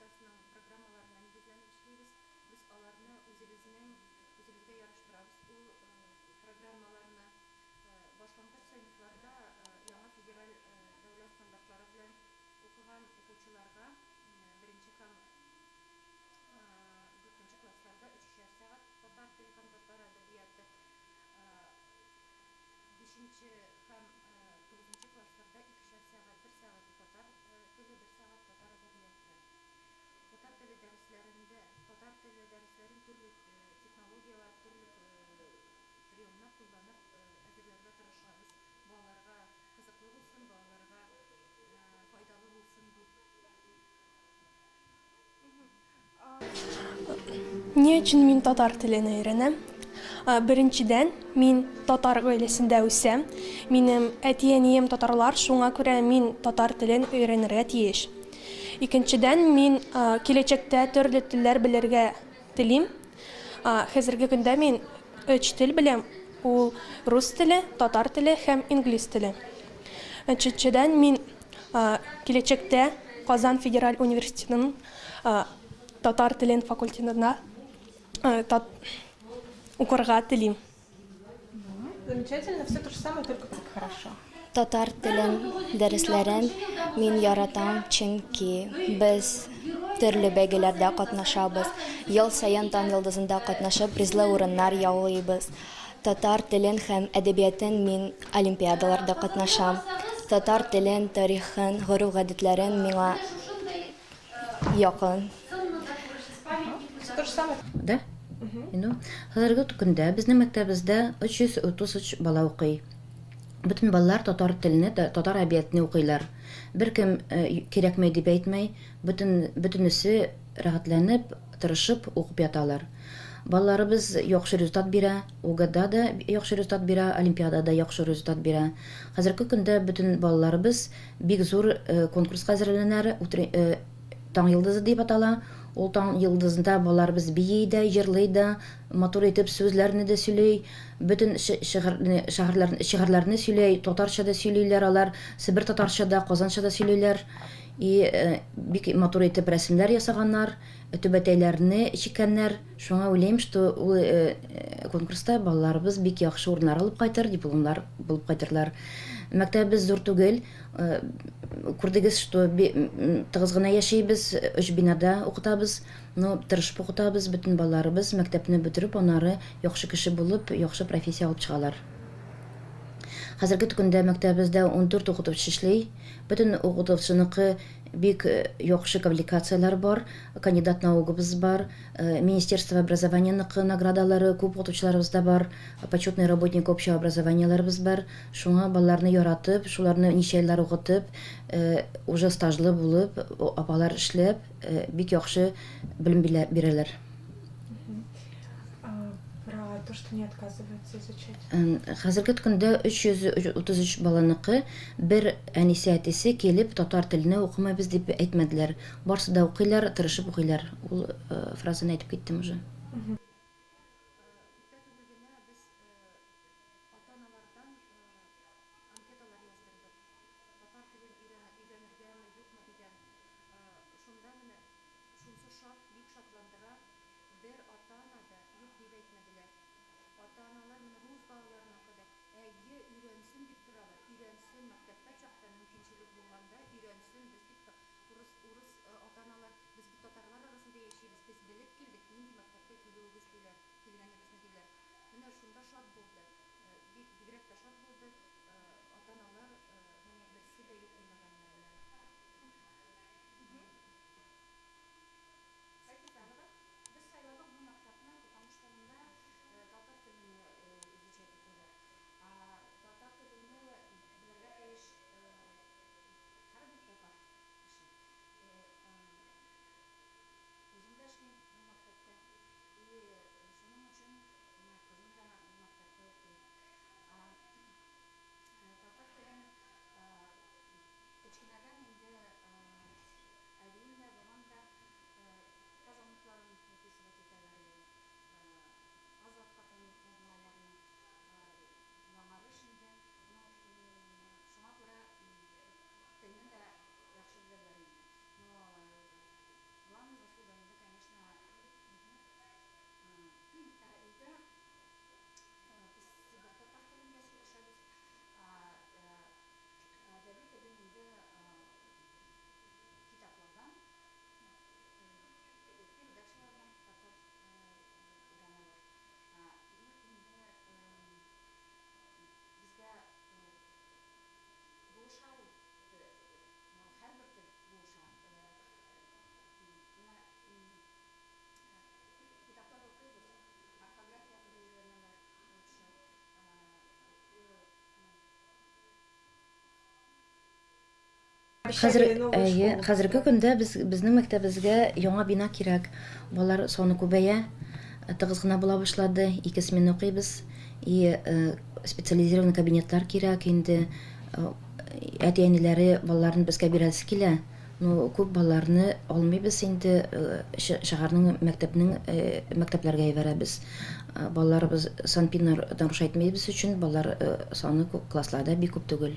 Республикасының программаларына нигезләнеп эшлибез. Без аларны үзебезнең үзебезгә яраштырабыз ул программаларны. Башлангыч сыйныфларда яңа федераль дәүләт стандартлары белән укыган укучыларга беренче һәм дүртенче классларда өчешәр сәгать татар теле һәм татар әдәбияты, бишенче һәм тугызынчы классларда икешәр сәгать, бер сәгате татар теле, бер сәгать татар әдәбияты. Татар теле дәресләрендә татар теле дәресләрен төрле технологияләр, төрле приемнар кулланып әзерләргә тырышабыз. Балаларга кызыклы булсын, балаларга файдалы булсын дип. Ни өчен мин татар телен өйрәнәм? Беренчедән, мин татар гаиләсендә үсәм. Минем әти-әнием татарлар, шуңа күрә мин татар телен өйрәнергә тиеш. Икенчедән, мин киләчәктә төрле телләр белергә телим. Хәзерге көндә мин өч тел беләм, ул рус теле, татар теле һәм инглиз теле. Өченчедән, мин киләчәктә Казан федераль университетының татар телен факультетында укырга телим. Замечательно, все то же самое, только как хорошо. Татар телен дәресләрен мин яратам, чөнки без төрле бәйгеләрдә катнашабыз. Ел саен Таң йолдызында катнашып, призлы урыннар яулыйбыз. Татар телен һәм әдәбиятын мин олимпиадаларда катнашам. Татар телен, тарихын, гореф-гадәтләрен миңа якын. Да? Ну, хәзерге көндә безнең мәктәбебездә 333 бала укый. Бөтен балалар татар телене, татар әдәбиятны укыйлар. Беркем кирәкмәй дип әйтмәй, бөтен бөтенесе рәхәтләнеп, тырышып укып яталар. Балаларыбыз яхшы результат бирә, ОГЭда да яхшы результат бирә, олимпиадада яхшы результат бирә. Хәзерге көндә бөтен балаларыбыз бик зур конкурска әзерләнәләр, Таң йолдызы дип атала. Ул Таң йолдызында балаларыбыз бии дә, җырлый да, матур итеп сүзләрне дә сөйли, бөтен шигырьләрне сөйли, татарча да сөйлиләр алар, себер татарча да, казанча да сөйлиләр. И бик матур итеп рәсемнәр ясаганнар, түбәтәйләрне чиккәннәр. Шуңа уйлыйм, что ул конкурста балаларыбыз бик яхшы урыннар алып кайтыр, дипломнар булып кайтырлар. Мәктәбебез зур түгел, Күрдегез, что тыгыз гына яшибез, өч бинада укытабыз, но тырышып укытабыз, бөтен балаларыбыз мәктәпне бетереп, аннары яхшы кеше булып, яхшы профессия алып чыгалар. Хәзерге көндә мәктәбебездә 14 укытучы эшли. Бөтен укытучыныкы бик яхшы квалификацияләр бар, кандидат наукабыз бар, Министерство образованияныкы наградалары күп укытучыларыбызда бар, почетный работник общего образованияләребез бар. Шуңа балаларны яратып, шуларны ничә еллар укытып, уже стажлы булып, апалар эшләп, бик яхшы белем бирәләр. Про то, что не отказываются изучать. Хәзерге көндә 333 баланыкы бер әнисе әтисе килеп татар телене укымыйбыз дип әйтмәделәр. Барсы да укыйлар, тырышып укыйлар. Ул фразаны әйтеп киттем уже. Күптә түгел генә без Ата-аналардан анкеталар яздырдык. Татар телен өйрәнә, өйрәнергәме, юкмы дигән. Шунда менә шунсы шат, бик шатландыра, бер ата-ана да юк дип әйтмәделәр. Ата-аналар менә рус балаларыныкы да, әйе, өйрәнсен дип торалар, өйрәнсен, мәктәптә чакта мөмкинчелек булганда өйрәнсен, без бит урыс, урыс ата-аналар, без бит татарлар арасында яшибез, без белеп килдек, нинди мәктәпкә килүебез диләр, килгәнебезне диләр. Менә шунда шат булды. Бик бигрәк тә шат булды. Ата-аналар менә берсе дә юк димәгәннәренә. Сәйфетдинова, Без сайладык бу мәктәпне, потому что монда татар телене изучать итәләр. А татар телене белергә тиеш һәрбер татар кеше. Үзем дә эшлим бу мәктәптә. И шуның өчен менә кызым да мәктәптә укый. Татар телен Хәзер, әйе, хәзерге көндә без безнең мәктәбебезгә яңа бина кирәк. Балалар саны күбәя, тыгыз гына була башлады. Ике смена укыйбыз. И специализированный кабинетлар кирәк инде. Әти-әниләре балаларын безгә бирәсе килә. Ну, күп балаларны алмыйбыз инде, шәһәрнең мәктәпнең мәктәпләргә җибәрәбез. Балаларыбыз санпин нарушать итмәбез өчен, балалар саны классларда бик күп түгел.